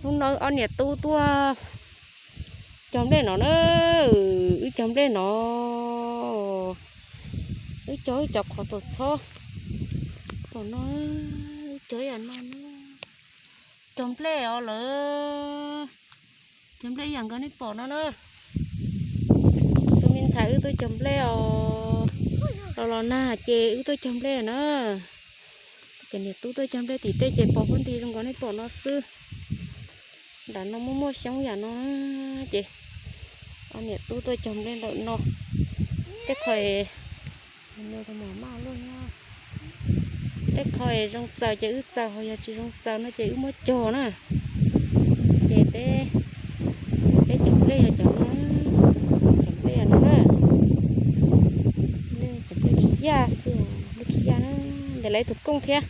Hnub no ob niam tub tuaj cog nplej no na, wb cog nplej no, wb cog wb cov qhov txob txhob pom no, wb cog ib yam no na, cog nplej os lawm, cog nplej ib yam nkaus nej pom no na. Tus me ntxhais wb tuaj cog nplej os, los los nag ces wb tuaj cog nplej na. Cov niam tub tuaj cog nplej tim tej ces pom huab nti zoo nkaus nej pom no xwb. Nram no muaj muaj xyoob yam no ces ob niam tub tuaj cog nplej ntawm no. Tej qho, tej qho zoo txaws ces wb txaws, ho yog tsis zoo txaws no ces wb muab cog na. Ces peb, peb cov nplej yog cov no, cov nplej no na. Cov nplej tsis yaj xwb, nplej tsis yaj na. Ntes lawv tus kooj thiab.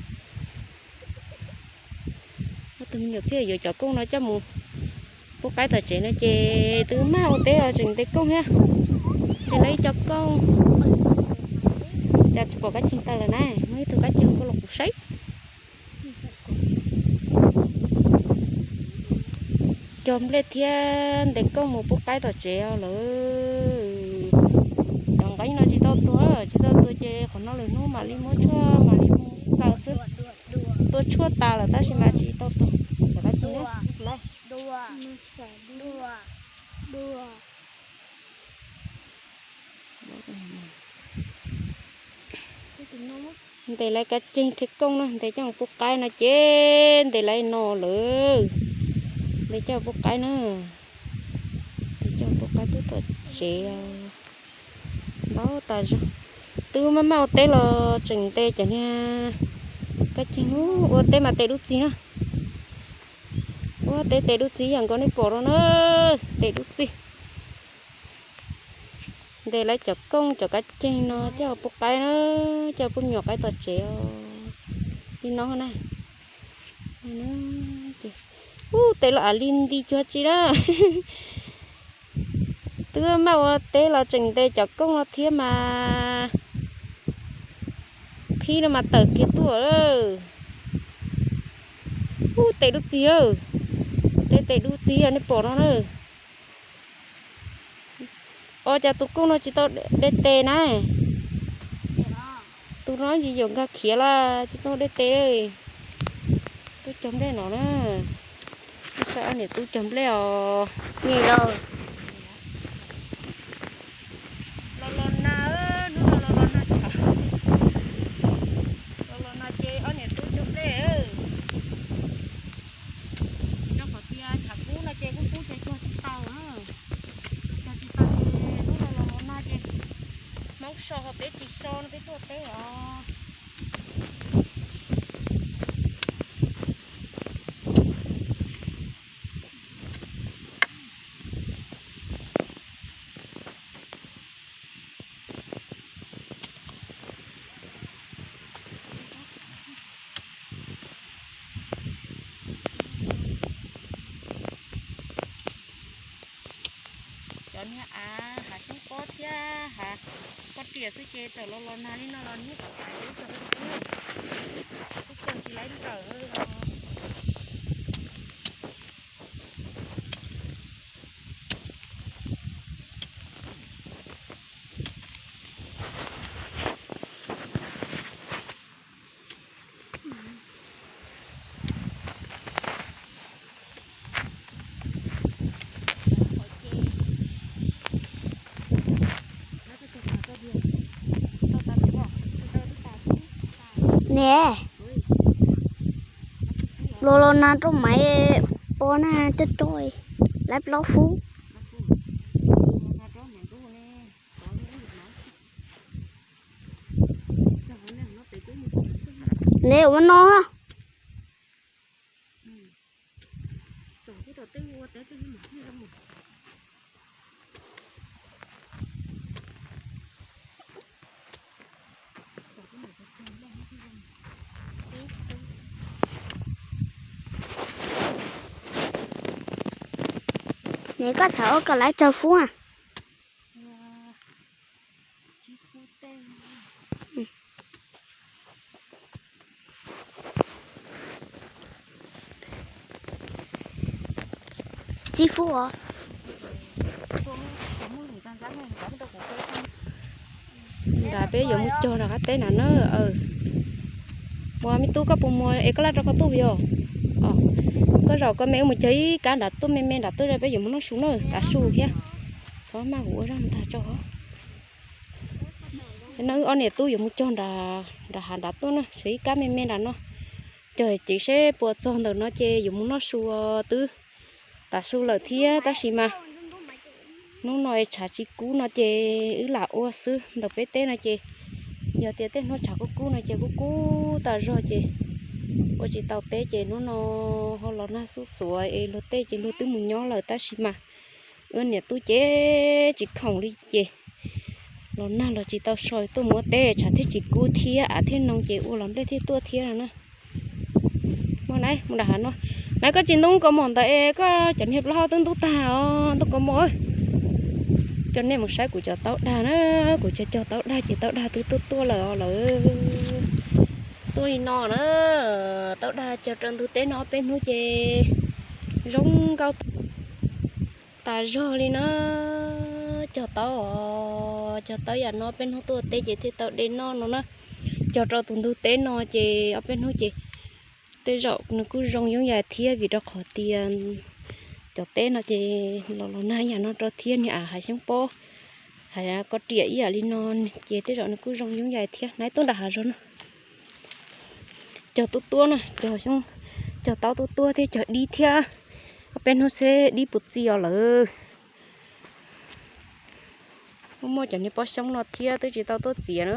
Ob tug me nyuam thiaj yuav cov kooj no coj mus pub qaib tom tsev no ces twb mag ua teb los tseem ntes kooj thiab. Ntes lawv ib co kooj. Cas tsis pom kab ceg taw lawm na, muaj ib tug kab ceg koj los kuv saib. Cog nplej thiab ntes kooj mus pub qaib tom tsev os lawm. Cov nqeeb no tsis tau tuag, tsis tau tuag ces qhov no lwm hnub mam li muab tshuaj mam li mus txaws xwb. Tua tshuaj tas lawm tab sis mas tsis tau tuag. Ntes lawv kab ceg thiab kooj na, ntes coj mus pub qaib no ces ntes lawv no lawm. Ntes coj pub qaib na, ntes coj pub qaib twb tom tsev. Ntau tas zog, twb maj maj ua teb los tseem ntes cov niag kab ceg. Ua teb mas tes dub txig na. Ua teb tes dub txig yam nkaus nej pom no na, tes dub txig. Ntes lawv cov kooj cov kab ceg no coj pub qaib na, coj pub me nyuam qaib tom tsev os. Li no na. Ub, tes los av li nti cuag tsi na. Twb maj ua teb los tseem ntes cov kooj no thiab mas. Qhib no mas tawm kiag tuaj. Ub, tes dub txig, tes, tes dub txig nej pom no na. Os, cas tus kooj no tsis tau de tes na. Tus no ntsis yuav nkag khiav lawm, tsis tau de tes. Tub cog nplej no na. Saib ob niam tub cog nplej os. Nyiam los. Los los nag, hnub no los los nag tshaj. Los los nag ces ob niam tub cog nplej. Rau qhov tias tshav kub no ces kub kub ces cog tsis tau na. Cog tsis tau ces hnub no los los nag ces Hmoob so ho peb tsis so no peb tuaj teb os. Cov niag av hav xyoob pob thiab hav pob riam xwb ces txawm los los nag li no los niag txav txav ib txog rau teb, tub cog tsis laib nrawm. Ne, los los nag rau maiv pob na coj coj, laib plaub fub. Ne ua no. Ne koj txhawm ua kom lawv tsawg fub a? Txiv Fub os. Nram peb yuav mus cog nram qab teb nram na. Ua me tub, koj puas mus es koj laj rau koj tub yog? Koj zaum koj me wb mus cog ib kab nram tuaj me me nram tuaj, peb yuav mus noj su na, tav su thiab. Txhob maj, kuv ua zaj ntag tso. No wb ob niam tub yuav mus cog nram hav nram tuaj na, tshuav ib kab me me nram no. Cog ces seb puas txog ntawm no ces yuav mus noj su, twb tav su lawm thiab tab sis mas hnub no es tshav tsis kub no ces wb lam ua xwb. Ntawm peb teb no ces yog tias tej hnub tshav kub kub no ces kub kub tas zog ces ua tsis tau teb ces hnub no ho los nag xuj xuav es luag tej ces luag twb mus nyob lawm tab sis mas wb niam tub ces tsis khoom li ces los nag los tsis tau so tuaj mus ua teb, tshav thiab tsis kub thiab av thiab noo ces ua los nplej thiaj tuaj thiab no na. Mus nram hav no, nais koj tsis ntub kaus mom ntawd es koj cov niag plaub hau twb ntub tag os, ntub kaus mom. Coj nej mus saib kuv cov taub dag na, kuv cog cog taub dag ces taub dag twb tuaj tuaj lawm os lawm. Tuaj li no na, taub dag cog rau ntug teb no peb hnub ces zoo nkauj tas zog li na. Cog taub os, cog taub yam no peb hnub tuaj teb ces thiaj tau de noj no na. Cog rau tus ntug teb no ces ob peb hnub ces tej zaum nws kuj zoo yooj yim thiab vim rau qhov tias cov teb no ces los los nag yam no rau thiab niag av hav xyoob pob, hav ko riam ib yam li no ces tej zaum nws kuj zoo yooj yim thiab. Nais tuaj nram hav zog no. Cog tuaj tuaj na, cog xyoob, cog taub tuaj tuaj thiab cog dib thiab. Ob peb hnub seb dib puas txi os lawm. Muaj muaj cov niag pob xyoob no thiab twb tsis tau tuaj txiav na,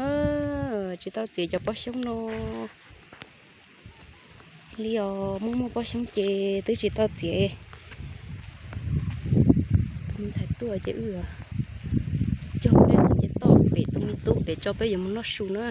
tsis tau txiav cov pob xyoob no li os. Muaj muaj pob xyoob ces twb tsis tau txiav. Tus me ntxhais tuaj ces wb cog dej no ces toj pem tus me tub pem tso peb yuav mus noj su na.